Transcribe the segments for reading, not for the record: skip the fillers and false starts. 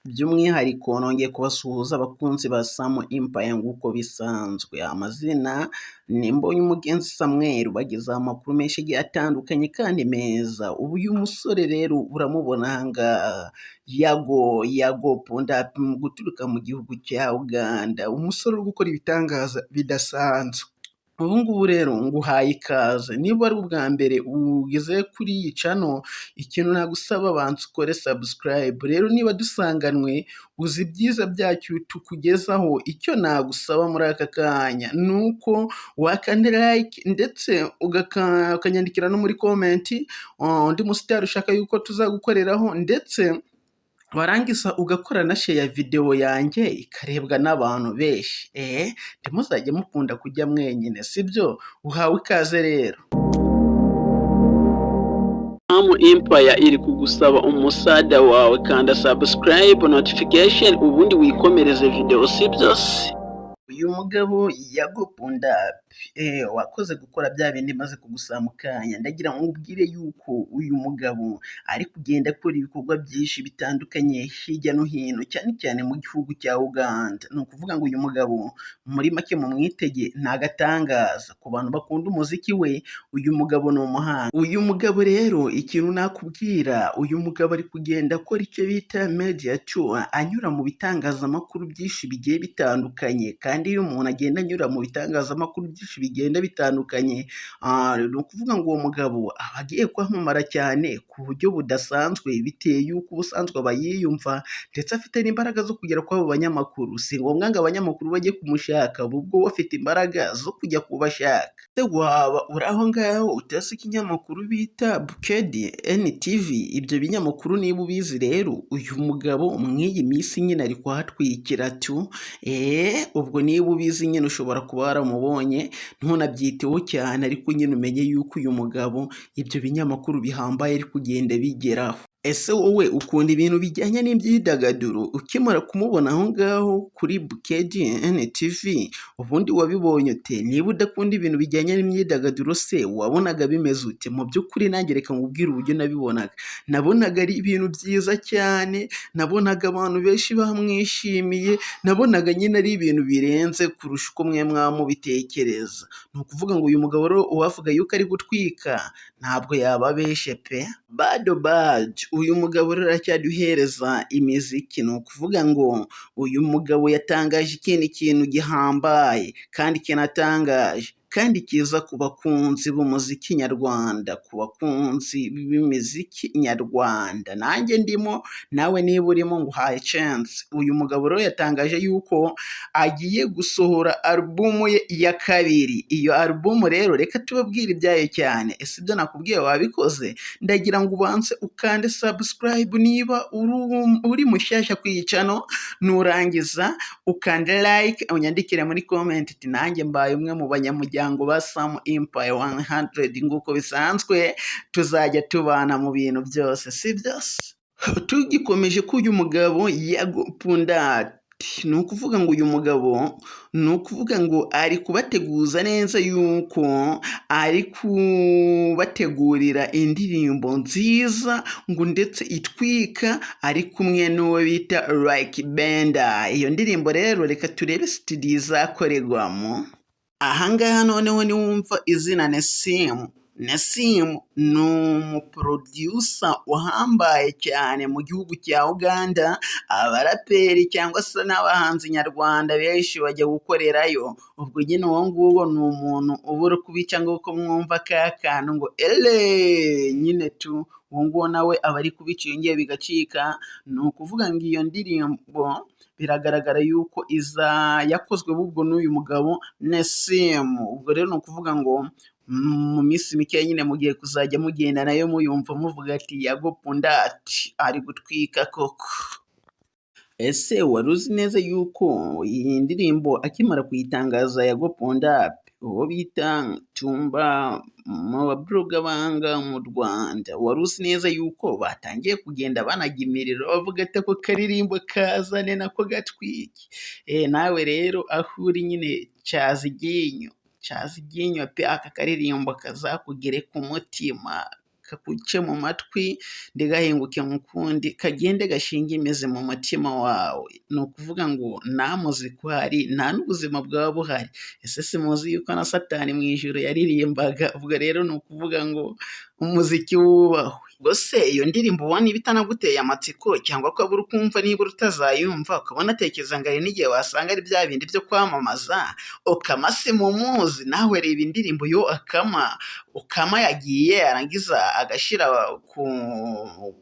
By'umwihariko nongeye kubasuhuza abakunzi ba Samu Empire nk'uko bisanzwe. Amazina ni Mbonyumugenzi Samuel, ubagezaho amakuru menshi agiye atandukanye kandi meza. Ubu uyu musore rero uramubona aha ngaha, Yago, Yago Pondati, guturuka mu gihugu cya Uganda, umusore uri gukora ibitangaza bidasanzwe. Ubu ngubu rero nguhaye ikaze, niba ari ubwa mbere ugeze kuri iyi channel, ikintu nagusaba banza ukore subscribe. Rero niba dusanganwe uzi ibyiza byacu tukugezaho, icyo nagusaba muri aka kanya ni uko wakanda like ndetse ukanyandikira no muri comment undi musitari ushaka yuko tuzagukoreraho, ndetse warangiza ugakora na share ya videwo yanjye ikarebwa n'abantu benshi. Ntimuzajye mukunda kujya mwenyine, sibyo? Uhawe ikaze rero. Samu Empire iri kugusaba umusada wawe, kanda subscribe, notification, ubundi wikomereze videwo, sibyo se? Uyu mugabo Yago Pondati, wakoze gukora bya bindi maze kugusaba mu kanya. Ndagira ngo nkubwire yuko uyu mugabo ari kugenda akora ibikorwa byinshi bitandukanye hirya no hino, cyane cyane mu gihugu cya Uganda. Ni ukuvuga ngo uyu mugabo muri make mumwitege ni agatangaza. Ku bantu bakunda umuziki we, uyu mugabo ni umuhanga. Uyu mugabo rero ikintu nakubwira, uyu mugabo ari kugenda akora icyo bita media tour, anyura mu bitangazamakuru byinshi bigiye bitandukanye. Kandi iyo umuntu agenda anyura mu bitangazamakuru byinshi bigenda bitandukanye, ni ukuvuga ngo uwo mugabo aba agiye kwamamara cyane ku buryo budasanzwe, bitewe y'uko ubusanzwe aba yiyumva ndetse afite n'imbaraga zo kugera kuri abo banyamakuru. Si ngombwa ngo abanyamakuru bajye kumushaka, ahubwo we afite imbaraga zo kujya kubashaka. Ese waba uri aho ngaho utazi ikinyamakuru bita Bukedi NTV? Ibyo binyamakuru niba ubizi rero, uyu mugabo mw'iyi minsi nyine ari kuhatwikira tu. Ubwo niba ubizi nyine ushobora kuba waramubonye ntunabyiteho cyane, ariko nyine umenye yuko uyu mugabo ibyo binyamakuru bihambaye ari kugenda bigeraho. Ese wowe ukunda ibintu bijyanye n'imyidagaduro? Ukimara kumubona aho ngaho kuri Bukedi NTV, ubundi wabibonye ute? Niba udakunda ibintu bijyanye n'imyidagaduro se wabonaga bimeze ute? Mu by'ukuri nanjye reka nkubwire uburyo nabibonaga. Nabonaga ari ibintu byiza cyane, nabonaga abantu benshi bamwishimiye, nabonaga nyine ari ibintu birenze kurusha uko mwe mwaba mubitekereza. Ni ukuvuga ngo uyu mugabo rero uwavuga yuko ari gutwika ntabwo yaba abeshye pe! Bado Bad, uyu mugabo rero aracyaduhereza imiziki. Ni ukuvuga ngo uyu mugabo yatangaje ikindi kintu gihambaye kandi kinatangaje kandi kiza ku bakunzi b'umuziki nyarwanda, ku bakunzi b'imiziki nyarwanda. Nanjye ndimo, nawe niba urimo nguhaye chance. Uyu mugabo rero yatangaje yuko agiye gusohora alubumu ye ya kabiri. Iyo alubumu rero reka tubabwire ibyayo cyane. Ese ibyo nakubwiye wabikoze? Ndagira ngo ubanze ukande subscribe niba uri mushyashya ku iyi channel, nurangiza ukande like, unyandikire muri comment ati nanjye mbaye umwe mu banyamuryango ba Samu Empire 100. Nk'uko bisanzwe tuzajya tubana mu bintu byose, si byose? Tugikomeje ko uyu mugabo Yago Pondati, ni ukuvuga ngo uyu mugabo, ni ukuvuga ngo ari kubateguza neza yuko ari kubategurira indirimbo nziza ngo ndetse itwika, ari kumwe n'uwo bita Lucky Benda. Iyo ndirimbo rero reka turebe studio izakorerwamo. Ahangaha noneho niwumva izina Nesimu, Nesimu ni umuproducer uhambaye cyane mu gihugu cya Uganda, abaraperi cyangwa se n'abahanzi nyarwanda benshi bajya gukorerayo. Ubwo nyine uwo nguwo ni umuntu uba uri kubica nguko mwumva ka kantu ngo ele nyine tu, uwo nguwo nawe aba ari kubica iyo bigacika. Ni ukuvuga ngo iyo ndirimbo biragaragara yuko iza yakozwe ubwo n'uyu mugabo Nesimu. Ubwo rero ni ukuvuga ngo mu minsi mike nyine mugiye kuzajya mugenda nayo muyumva muvuga ati Yago Pondati ari gutwika koko. Ese wari uzi neza yuko iyi ndirimbo akimara kuyitangaza Yago Pondati, uwo bita Tumba mu bablogger banga mu Rwanda, wari uzi neza yuko batangiye kugenda banaga imiriro bavuga ati ako karirimbo kazane nako gatwike? Nawe rero aho uri nyine caza iryinyo, caza iryinyo pe, aka karirimbo kazakugere ku mutima. Kakuce mu matwi ndigahinguke mu kundi, kagende gashinge imizi mu mutima wawe. Ni ukuvuga ngo nta muziki uhari, nta n'ubuzima bwaba buhari. Ese simuzi yuko na Satani mu ijuru yaririmbaga? Ubwo rero ni ukuvuga ngo umuziki wubahwe. Ubwo se iyo ndirimbo ubona iba itanaguteye amatsiko, cyangwa ukaba uri kumva nibura utazayumva, ukaba unatekereza ngo hari n'igihe wasanga ari bya bindi byo kwamamaza? Okkama si mumuzi? Nawe reba indirimbo yo Okkama. Okkama yagiye arangiza agashyira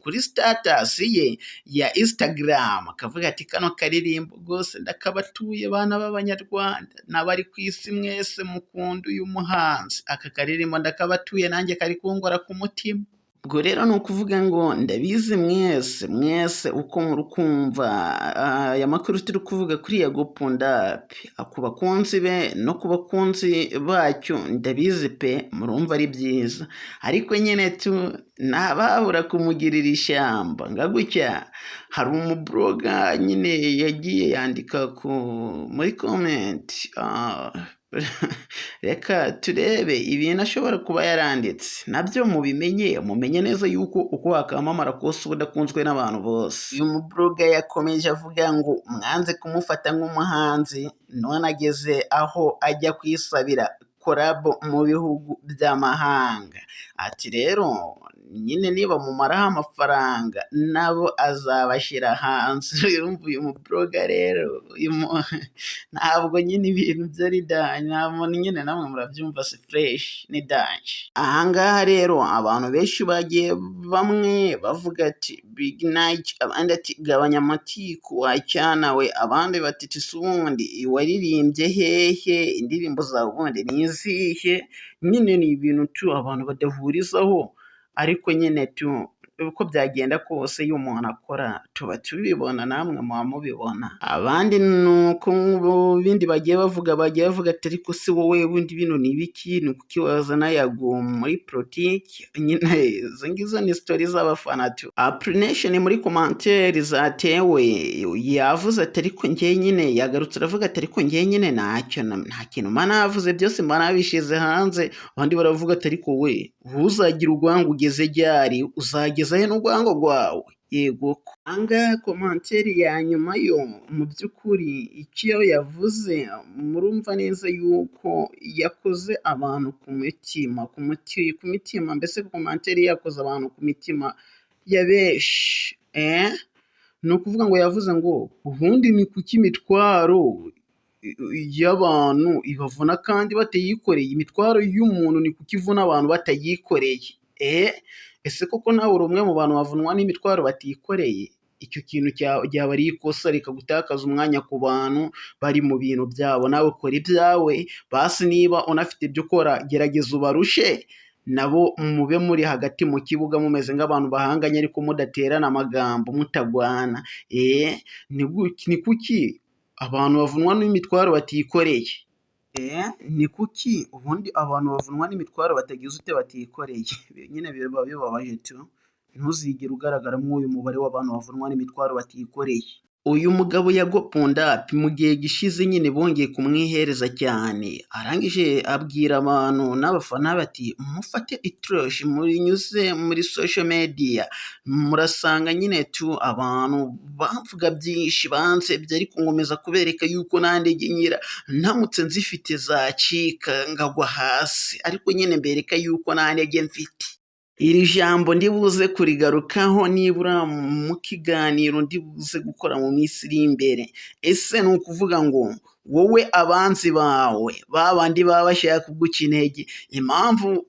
kuri status ye ya Instagram, akavuga ati: "Kano karirimbo rwose ndakabatuye, bana b'Abanyarwanda n'abari ku isi mwese mukunda uyu muhanzi, aka karirimbo ndakabatuye, nanjye kari kungora ku mutima." Ubwo rero ni ukuvuga ngo ndabizi mwese mwese uko muri kumva aya makuru turi kuvuga kuri Yago Pon Dat, ku bakunzi be no ku bakunzi bacyo, ndabizi pe murumva ari byiza, ariko nyine tu ntababura kumugirira ishyamba nga gutya. Hari umublogger nyine yagiye yandika ku muri comment. Reka turebe ibintu ashobora kuba yaranditse, nabyo mubimenye, mumenye neza yuko uko wakamamara kose uba udakunzwe n'abantu bose. Uyu mublogger yakomeje avuga ngo mwanze kumufata nk'umuhanzi, none ageze aho ajya kwisabira collabo mu bihugu by'amahanga. Ati rero nyine niba mumaraho amafaranga nabo azabashyira hanze. Urumva uyu mublogger rero, ntabwo nyine ibintu bye ari danger, ntabwo nyine namwe murabyumva, si fresh, ni danger. Ahangaha rero abantu benshi bagiye bamwe bavuga ati "Big night", abandi ati "Gabanya amatiku wacyana we", abandi bati "Tisi ubundi waririmbye hehe? Indirimbo zawe ubundi ni izihe?" Nyine ni ibintu tu abantu badahurizaho, ariko nyine tu uko byagenda kose iyo umuntu akora tuba tubibona, namwe muba mubibona. Abandi ni uko bindi bagiye bavuga ati: "Ariko se wowe bundi bino ni ibiki? Ni kuki wazana Yago muri politiki?" Nyine izo ngizo ni story z'abafana tu. Aprination muri commentaire zatewe yavuze ati: "Ariko njye nyine", yagarutse aravuga ati: "Ariko njye nyine ntacyo, nta kintu mba navuze, byose mba nabishyize hanze." Abandi baravuga ati: "Ariko we uzagira urwango ugeze ryari? Uzageza he n'urwango rwawe?" Yego ko ahangaha commentaire ya nyuma yo mu by'ukuri icyo yavuze, murumva neza yuko yakoze abantu ku mitima, ku mitima mbese commentaire yakoze abantu ku mitima ya benshi. Ni ukuvuga ngo yavuze ngo ubundi ni kuki imitwaro y'abantu ibavuna kandi batayikoreye? Imitwaro y'umuntu ni kuki ivuna abantu batayikoreye? Ese koko nawe uri umwe mu bantu bavunwa n'imitwaro batikoreye? Icyo kintu ryaba ari ikosa rikagutakaza umwanya ku bantu bari mu bintu byabo. Nawe ukora ibyawe basi, niba unafite ibyo ukora gerageza ubarushe, nabo mube muri hagati mu kibuga mumeze nk'abantu bahanganye ariko mudaterana amagambo, mutagwana. Ni kuki abantu bavunwa n'imitwaro batikoreye? Ni kuki ubundi abantu bavunwa n'imitwaro batagize ute, batikoreye? Nyine biba bibabaje tu. Ntuzigere ugaragara muri uyu mubare w'abantu bavunwa n'imitwaro batikoreye. Uyu mugabo Yago Pon Dat mu gihe gishize nyine bongeye kumwihereza cyane, arangije abwira abantu n'abafana bati: "Mufate itoroshi murinyuze muri social media, murasanga nyine tu abantu bavuga byinshi bansebye, ariko nkomeza kubereka yuko nta ntege ngira, ndamutse nzifite zacika ngagwa hasi, ariko nyine mbereka yuko nta ntege mfite." Iri jambo ndibuze kurigarukaho nibura mu kiganiro ndibuze gukora mu minsi iri imbere. Ese ni ukuvuga ngo wowe abanzi bawe, ba bandi baba bashaka kuguca intege, impamvu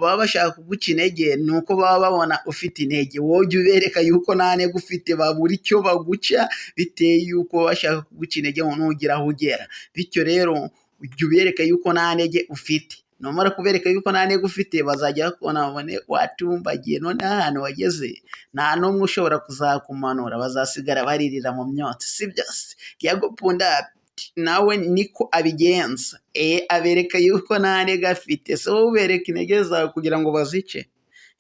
baba bashaka kuguca intege ni uko baba babona ufite intege. Wowe ujya ubereka yuko nta ntege ufite, babura icyo baguca, bitewe yuko baba bashaka kuguca intege ngo ntugire aho ugera. Bityo rero ujya ubereka yuko nta ntege ufite. Numara kubereka yuko nta ntege ufite, bazajya bakubona babone watumbagiye, none ahantu wageze nta n'umwe ushobora kuzakumanura, bazasigara baririra mu myotsi, sibyo se? Yago Pon Dat nawe niko abigenza, abereka yuko nta ntege afite. Se wowe ubereka intege zawe kugira ngo bazice?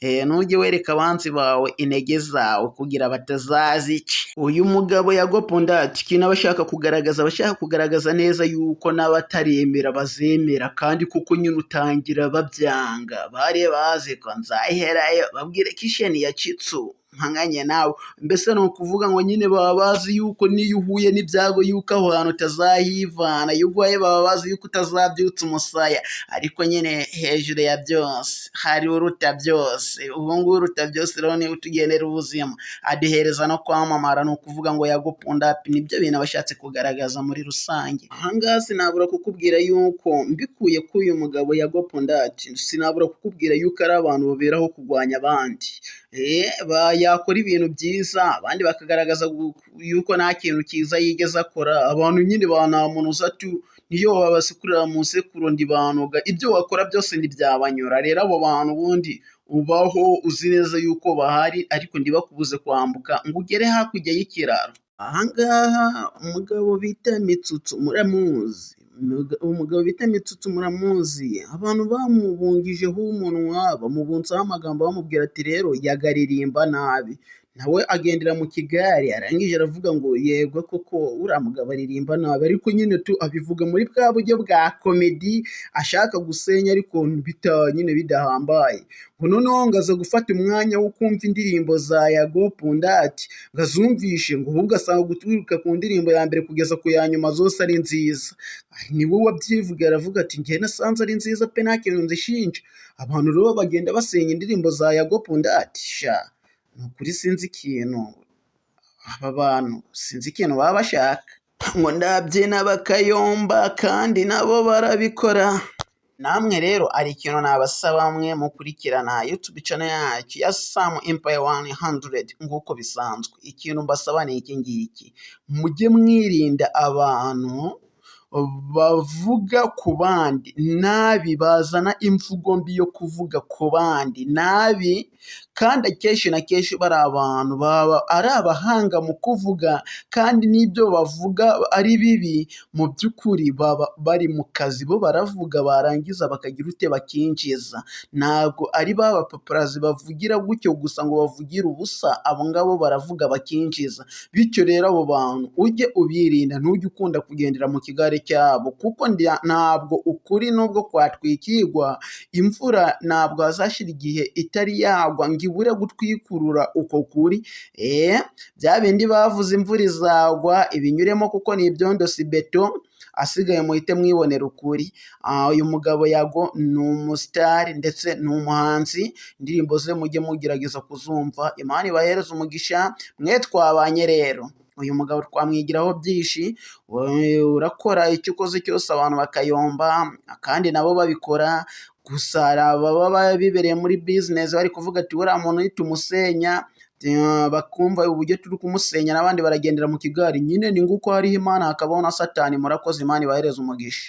Ntujye wereka abanzi bawe intege zawe kugira batazazica. Uyu mugabo Yago Pon Dat, ikintu aba ashaka kugaragaza, aba ashaka kugaragaza neza yuko n'abataremera bazemera, kandi kuko nyine utangira babyanga, bari bazi ko nzaherayo babwire ko isheni yacitse ubu mpanganye nawe. Mbese ni ukuvuga ngo nyine baba bazi yuko niyo uhuye n'ibyago yuko aho hantu utazahivana, iyo urwaye baba bazi yuko utazabyutsa umusaya, ariko nyine hejuru ya byose hari uruta byose. Ubu ngubu uruta byose rero niwe utugenera ubuzima, aduhereza no kwamamara. Ni ukuvuga ngo Yago Pon Dat nibyo bintu aba ashatse kugaragaza muri rusange. Aha ngaha sinabura kukubwira yuko mbikuye kuri uyu mugabo Yago Pon Dat, sinabura kukubwira yuko ari abantu baberaho kurwanya abandi. Yakora ibintu byiza, abandi bakagaragaza yuko nta kintu cyiza yigeze akora. Abantu nyine ba nta muntu uza tu, niyo wabasekurira mu nsekuro ntibanoga, ibyo wakora byose ntibyabanyura. Rero abo bantu ubundi ubaho uzi neza yuko bahari, ariko ntibakubuze kwambuka ngo ugere hakurya y'ikiraro. Aha ngaha umugabo bita Mitsutsu muramuzi, umugabo bita Mitsutsu muramuzi, abantu bamubungijeho umunwa, bamubunzaho amagambo, bamubwira ati rero yagaririmba nabi, nawe agendera mu kigare, arangije aravuga ngo yego koko uriya mugabo aririmba nabi, ariko nyine tu abivuga muri bwa buryo bwa comedy, ashaka gusenya ariko nyine bidahambaye. Ngo noneho ngo aza gufata umwanya wo kumva indirimbo za Yago Pon Dat, ngo azumvishe, ngo ahubwo asanga guturuka ku ndirimbo ya mbere kugeza ku ya nyuma zose ari nziza. Ni we wabyivugiye, aravuga ati njye nasanze ari nziza pe, nta kintu nzishinja. Abantu rero bagenda basenya indirimbo za Yago Pon Dat, sha ni ukuri sinzi ikintu aba bantu, sinzi ikintu baba bashaka. Ngo ndabyina bakayomba kandi nabo barabikora. Namwe rero hari ikintu nabasaba mwe mukurikirana YouTube channel yacu ya Sam Empire 100 nk'uko bisanzwe. Ikintu mbasaba ni iki ngiki: mujye mwirinda abantu bavuga ku bandi nabi, bazana imvugo mbi yo kuvuga ku bandi nabi, kandi akenshi na kenshi bari abantu baba ari abahanga mu kuvuga, kandi n'ibyo bavuga ari bibi. Mu by'ukuri baba bari mu kazi, bo baravuga barangiza bakagira ute? Bakinjiza. Ntabwo ari ba bapaparazi bavugira gutyo gusa ngo bavugire ubusa, abo ngabo baravuga bakinjiza. Bityo rero abo bantu ujye ubirinda, ntujye ukunda kugendera mu kigare cyabo, kuko ntabwo ukuri nubwo kwatwikirwa imvura, ntabwo hazashira igihe itari yagwa ngo ibure gutwikurura uko kuri. Bya bindi bavuze, imvura izagwa ibinyuremo, kuko ni ibyondo si beto. Asigaye muhite mwibonera ukuri. Uyu mugabo Yago ni umusitari ndetse ni umuhanzi, indirimbo ze mujye mugerageza kuzumva. Imana ibahereze umugisha mwe twabanye. Rero uyu mugabo twamwigiraho byinshi. Urakora icyo ukoze cyose abantu bakayomba, kandi nabo babikora gusa. Hari ababa bibereye muri business, bari kuvuga ati uriya muntu nitumusenya, bakumva uburyo turi kumusenya, n'abandi baragendera mu kigare. Nyine ni nguko, hariho Imana hakabaho na Satani. Murakoze, Imana ibahereze umugisha.